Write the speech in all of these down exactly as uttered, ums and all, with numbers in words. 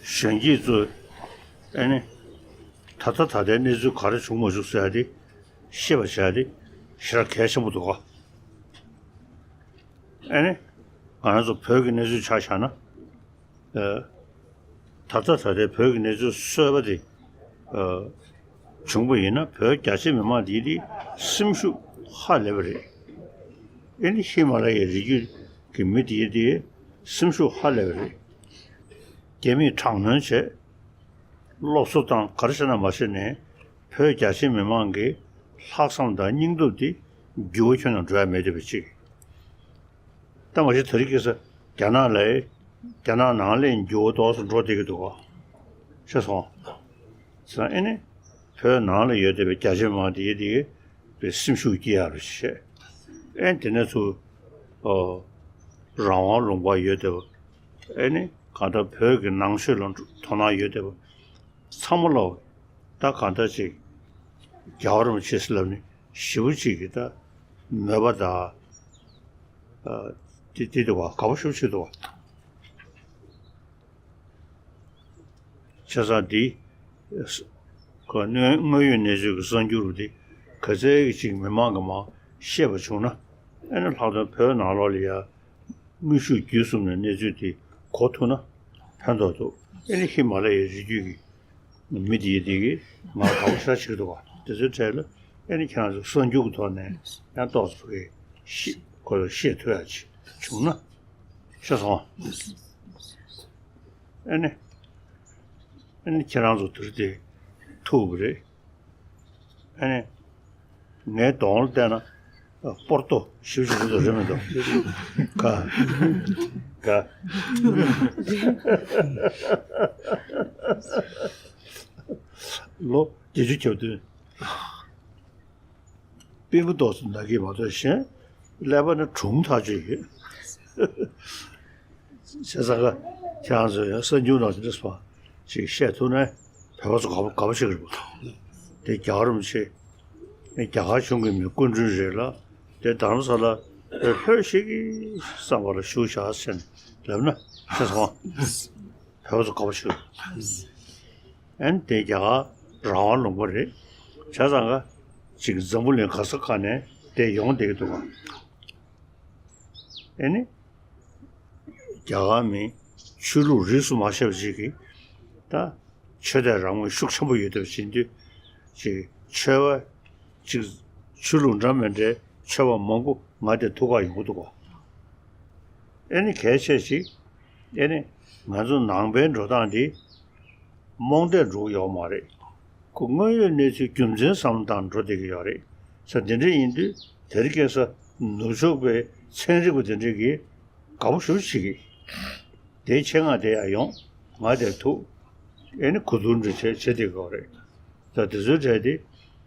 གཞོན་སྐྱེས་ཚོས་ཨེ་ནི་ད་ལྟ་ད་ལྟའི་གནས་ཚུལ་ག་རེ་བྱུང་མ་བྱུང་ཟེར་ཡ་དེ་ཤེས་པ་བྱ་ཡ་དེ་ཞེ་དྲག་གལ་ཆེན་པོ་འདུག་ག་ཨེ་ནི་ང་རང་ཚོ་བོད་ཀྱི་གནས་ཚུལ་ཆ་བཞག་ན། ཨ། ད་ལྟ་ད་ལྟའི་བོད་ཀྱི་གནས་ཚུལ་གསར་པ་དེ། ཨ། བྱུང་པ་ཡིན་ན་བོད་རྒྱ་ཆེ་མི་མང་དེ་དེ་སེམས་ཤུགས་ཧ་ལས་པ་རེད། ཨེ་ནི་ཧི་མ་ལ་ཡའི་རི་རྒྱུད་ཀྱི་མི་དེ་དེ་སེམས་ཤུགས་ཧ་ལས་པ་རེད། རྒྱ་མིས་དྲག་གནོན་བྱས། སློབ་གསོ་དང་ག་རེ་བྱས་ན་མ་བྱས་ནས་བོད་རྒྱ་ཆེ་མི་མང་གི་ལྷག་བསམ་དང་སྙིང་སྟོབས་དེ་འགྱུར་བ་ཁྱོན་ནས་འགྲོ་ཡ་མེད་བསྡད་པ་ཅིག་ད་མ་གཞི་དེ་རིང་ཁ་སང་རྒྱ་ནག་ལ། རྒྱ་ནག་ནང་ལ་འགྱུར་བ་ཏོག་ཙམ་འགྲོ་བསྡད་ཀྱི་འདུག་ག་ཤེས་སོང་། ཙང་ཨེ་ནི། བོད་ནང་ལ་ཡོད་བསྡད་པའི་རྒྱ་ཆེ་མང་དེ་དེ་བའི་སེམས་ཤུགས་སྐྱེ་ཡག་རེ་བྱས། ཨེ་ནི་དེ་ནས་ཚུར། ཨོ། རང་དབང་ལུང་པ་ཡོད་བསྡད་པ། ཨེ་ནི་གང་ལྟར་བོད་ཀྱི་ནང་ཆོས་ལ་དོ་སྣང་ཡོད་བསྡད་པ། ཚང་མ་ལོག་ད་གང་ལྟར་ཅིག་རྒྱལ་བ་རིན་པོ་ཆེ་ཟེར་ལབ་ནས་ཞེ་པོ་ཅིག་གི་ད་མོས་པ་དང་། ཨ། དེ་དེ་འདུག་བ། དགའ་པོ་ཞེ་པོ་ཅིག་འདུག་བ། བྱས་ཙང་འདི་ཁོ་དངོས་དངོས་ཡོད་གནས་ཚུལ་གྱི་གསར་འགྱུར་འདི་ག་ཚད་ཅིག་མི་མང་གིས་མར་ཤེས་པ་བྱུང་ན། ཨེ་ནི་ལྷག་དོན་བོད་ནང་ལོགས་ལ་ཡ། དངོས་ཤུགས་བརྒྱུད་གསུམ་ནས་གནས་ཚུལ་དེ་གོ་ཐུབ་ན་ཕན་ཐོགས་འདུག་ཨེ་ནི་ཧི་མ་ལ་ཡའི་རི་རྒྱུད་ཀྱི་མི་དེ་དེ་གིས་ང་དགའ་པོ་ཞེ་དྲག་བྱེད་ཀྱི་འདུག་ག་དེ་ཚོའི་གྲས་ལ་ཨེ་ནི་ཁྱེད་རང་ཚོ་གསར་འགྱུར་གྱི་ཐོག་ནས་ཡང་ཏོག་ཙམ་གྱི་ཤེས་ཁོ་ཚོ་ཤེས་ཐུབ་ཡ་ཅིག་བྱུང་ན། ཤེས་སོང་། ཨེ་ནི། ཨེ་ནི་ཁྱེད་རང་ཚོ་དུར་དེ་ཐུག་གི་རེད། ཨ་ནི། ངའི་གདོང་ལ་བལྟས་ན། སྤོར་ཏོ་ཞིབ་ཞིབ་འདུག་རེད་མི་འདུག་ག་ག་ལོ་བརྒྱད་ཅུ་གྱ་བདུན། པུས་མོ་ཏོག་ཙམ་ན་གི་མ་གཏོགས་གཞན། ཀླད་པ་ནི་གྲུང་ཐག་ཆོད་ཡོད། བྱས་ཙང་ཁྱེད་རང་ཚོས་ཡང་གསར་འགྱུར་ནང་དེ་འདྲ་སོང་ཅིག་བཤད་ཐུབ་ན་བོད་པ་ཚོ་དགའ་པོ་དགའ་པོ་བྱེད་ཀྱི་རེད་པ། དེ་རྒྱལ་བ་རིན་པོ་ཆེ་རྒྱ་གར་གཞུང་གི་མི་སྐུ་མགྲོན་རེད་ལ། དེ་རྡ་རམ་ས་ལ་ལྷོད་ཤིག་གི་བསམ་པ་ལ་བཞུགས་བཞག་ཟེར་ནས་ལབ་ན་ཤེས་སོང་། བོད་པ་ཚོ་དགའ་པོ་བྱེད་ཀྱི་རེད། ཨན་དེ་རྒྱ་གར་རང་དབང་ལུང་པ་རེད། བྱས་ཙང་ཀ་ཅིག་འཛམ་བུ་གླིང་ག་ས་ག་ནས་དེ་ཡོང་བསྡད་ཀྱི་འདུག་ག་ཨེ་ནི། རྒྱ་གར་མི་ཆོས་ལུགས་རིས་སུ་མ་ཆད་པ་ཅིག་གིས་ད་ཆོས་དད་རང་མོས་ཤུགས་ཆེན་པོ་ཡོད་བསྡད་པ་བྱེད་དུས་ཅིག་ཆོས་པ་ཅིག་ཆོས་ལུགས་འདྲ་མི་འདྲའི་ཆོས་པ་མང་པོ་ང་དེ་ཐུག་ག་ཡོང་གི་འདུག་ག་ཨེ་ནི་གལ་ཆེ་ཅིག་ཨེ་ནི་ང་ཚོ་ནང་པའི་འགྲོ་སྟངས་འདི་རྨོངས་དད་འགྲོ་གི་ཡོད་མ་རེད། ཁོ་དངོས་ཡོད་གནས་ཚུལ་རྒྱུ་མཚན་བསམ་བློ་བཏང་འགྲོ་བསྡད་ཀྱི་ཡོད་རེད། ས་འདི་འདྲ་ཡིན་དུས་དེ་རིང་ཁ་སང་ནུབ་ཕྱོགས་པའི་ཚན་རིག་པ་དེ་འདྲ་གིས་དགའ་པོ་ཞེ་པོ་བྱེད་ཀྱི། དེའི་ཆེད་མངགས་དེ་ཡར་ཡོང་། ང་དེར་ཐུག་ཨེ་ནི་གོ་བསྡུར་འདྲ་བྱས་བྱེད་བསྡད་ཀྱི་ཡོད་རེད། ད་དེ་ཚོའི་གྲས་དེ།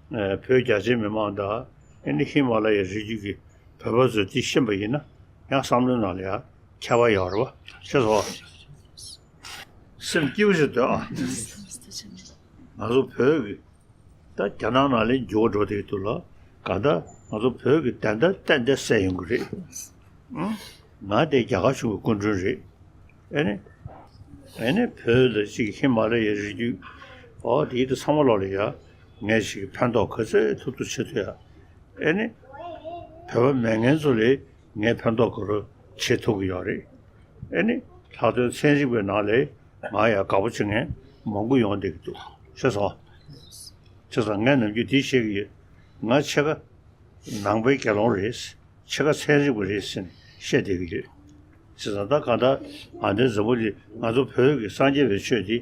ཨ། བོད་རྒྱ་ཆེ་མི་མང་དང་ཨེ་ནི་ཧི་མ་ལ་ཡའི་རི་རྒྱུད་ཀྱི་བོད་པ་ཚོས་དེ་ཤེས་པ་ཡིན་ན་ཡང་བསམ་བློའི་ནང་ལ་ཡང་ཁྱད་པར་ཡོད་རེད་པ། ཤེས་སོང་། སེམས་སྐྱིད་པོ་ཞིག་སྡོད་ཨ། ང་ཚོ་བོད་ཀྱི་ད་རྒྱ་ནག་ནང་ལ་འགྱུར་བ་འགྲོ་བསྡད་ཀྱི་འདུག་ལ། གང་ལྟར་ང་ཚོ་བོད་ཀྱི་བདེན་མཐའ་གཏན་གཏན་གསལ་ཡོང་གི་རེད། ཨང་། ང་དེ་རྒྱ་གར་གཞུང་གི་སྐུ་མགྲོན་རེད། ཨེ་ནི། ཨེ་ནི་བོད་ལ་ཅིག་ཧི་མ་ལ་ཡའི་རི་རྒྱུད། ཨོ་དེའི་དུ་ཚང་མ་ལོག་ལ་ཡ། ངས་ཅིག་ཕན་ཐོགས་ག་ཚོད་ཐུབ་ཐུབ་བྱེད་ཐུབ་ཡ། ཨེ་ནི། བོད་པ་མེད་མཁན་ཚོ་ལ་ངས་ཕན་ཐོགས་ག་རེ་བྱེད་ཐུབ་ཀྱི་ཡོད་རེད། ཨེ་ནི། ལྷག་དོན་ཚན་རིག་པའི་ནང་ལ་ང་ཡ་དགའ་པོ་བྱེད་མཁན་མང་པོ་ཡོང་བསྡད་ཀྱི་འདུག་ཤེས་སོང་། བྱས་ཙང་ངས་ནམ་རྒྱུན་འདི་བཤད་ཀྱི་ཡོད། ང་ཕྱེད་ཀ་ནང་པའི་དགེ་སློང་རེད། ཕྱེད་ཀ་ཚན་རིག་པ་རེད་ཟེར་ནས་བཤད་བསྡད་ཀྱི་ཡོད། བྱས་ཙང་ད་གང་ལྟར་ཨ་འདྲའི་འཛམ་བུ་གླིང་ང་ཚོ་བོད་ཀྱི་སངས་རྒྱས་པའི་ཆོས་འདི་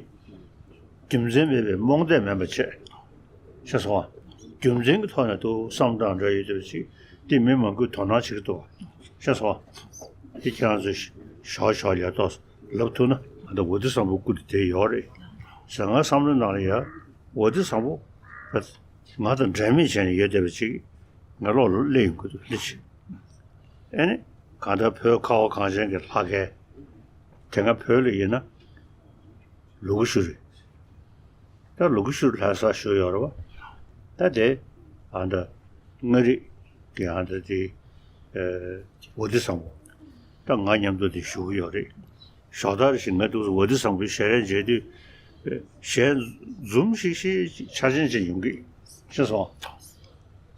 རྒྱུ་མཚན་མེད་པའི་རྨོངས་དད་མིན་པ་བྱས། ཤེས་སོང་། རྒྱུ་མཚན་གྱི་ཐོག་ནས་ཏོག་བསམ་བཏང་འདྲ་ཡོད་དེ་ཅིག་འདི་མི་མང་པོས་དོ་སྣང་བྱེད་ཀྱི་འདུག་ཤེས་སོང་། འདི་ཁྱེད་རང་ཚོས་ཞོག་ཞོག་ལ་ཏོག་ལབ་ཐུབ་ན་ང་ད་ཝ་ཏི་བཟང་པོ་སྐུ་དེ་དེ་ཡོད་རེད་ཟེར། ང་བསམ་བློའི་ནང་ལ་ཡ་ཝ་ཏི་བཟང་པོ་ང་དང་འབྲལ་མེད་བྱས་ནས་ཡོད་བསྡད་པ་ཅིག་ང་ལོག་ལ་སླེབས་ཡོང་གི་འདུག་ལི་ཅི། ཨེ་ནི། གང་ལྟར་བོད་ཁ་བ་གངས་ཅན་གྱི་ལྷ་སྐལ། དེ་སྔ་བོད་ལ་ཡིན་ན། ལུ་གུ་ཤུ་རེད། ད་ལུ་གུ་ཤུ་རེ་ལྷ་ས་བཞུགས་ཡོད་རེད་བ། ད་དེ། ཨ་ད། མངའ་རིས་ཀྱི་ཨ་ད་དེ། ཨེ། ཝ་ཏི་བཟང་པོ། ད་ང་མཉམ་དུ་དེ་བཞུགས་ཡོད་རེད། ཞོགས་ད་རེ་ཞིག་ང་འདུག་ཟེར་བ་དེ་བཟང་པོའི་ཞལ་རས་མཇལ་དུས་ཞལ་འཛུམ་ཤིག་ཤིག་འཆར་ཅན་ཅིག་ཡོང་གི་ཤེས་སོང་།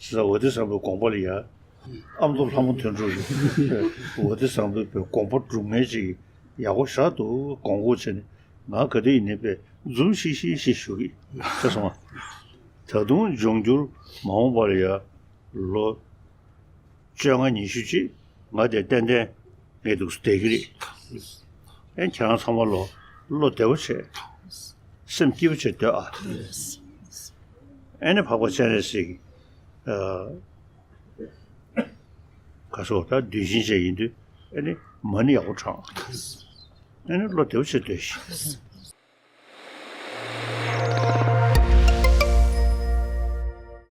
ཟེར་བ་དེ་བཟང་པོའི་དགོངས་པ་ལ་ཡ། ཨ་མདོ་ལྷ་མོ་དོན་གྲུབ་རེད། འོ་དེ་བཟང་པོའི་དགོངས་པ་སྒྲུབ་མཁན་ཅིག་ཡག་པོ་ཞེ་དྲག་འདུག་དགོངས་སྐོར་བྱས་ནས་ང་ག་དུས་ཡིན་ནའི་པས་འཛུམ་ཤིག་ཤིག་ཤིག་ཞུ་གི་ཤེས་སོང་ང་། ད་དུང་འབྱུང་འགྱུར་མ་འོངས་པ་ལ་ཡ། ལོ་བཅོ་ལྔ་ཉི་ཤུ་ཅིག་ང་དེ་ཏན་ཏན་ངས་འདུག་བསྡད་ཀྱི་རེད། ཨེ་ཁྱེད་རང་ཚང་མ་ལོ་བློ་བདེ་བོ་བྱས། སེམས་སྐྱིད་པོ་བྱས་སྡོད་ཨ། ཨེ་ནི་འཕགས་པ་སྤྱན་རས་གཟིགས། ཨ། ག་སོགས་ད་དུས་ཆེན་བཅས་ཡིན་དུས་ཨེ་ནི་མ་ཎི་ཡག་པོ་བགྲང་། ཨེ་ནི་བློ་བདེ་བོ་བྱས་སྡོད་ཤིག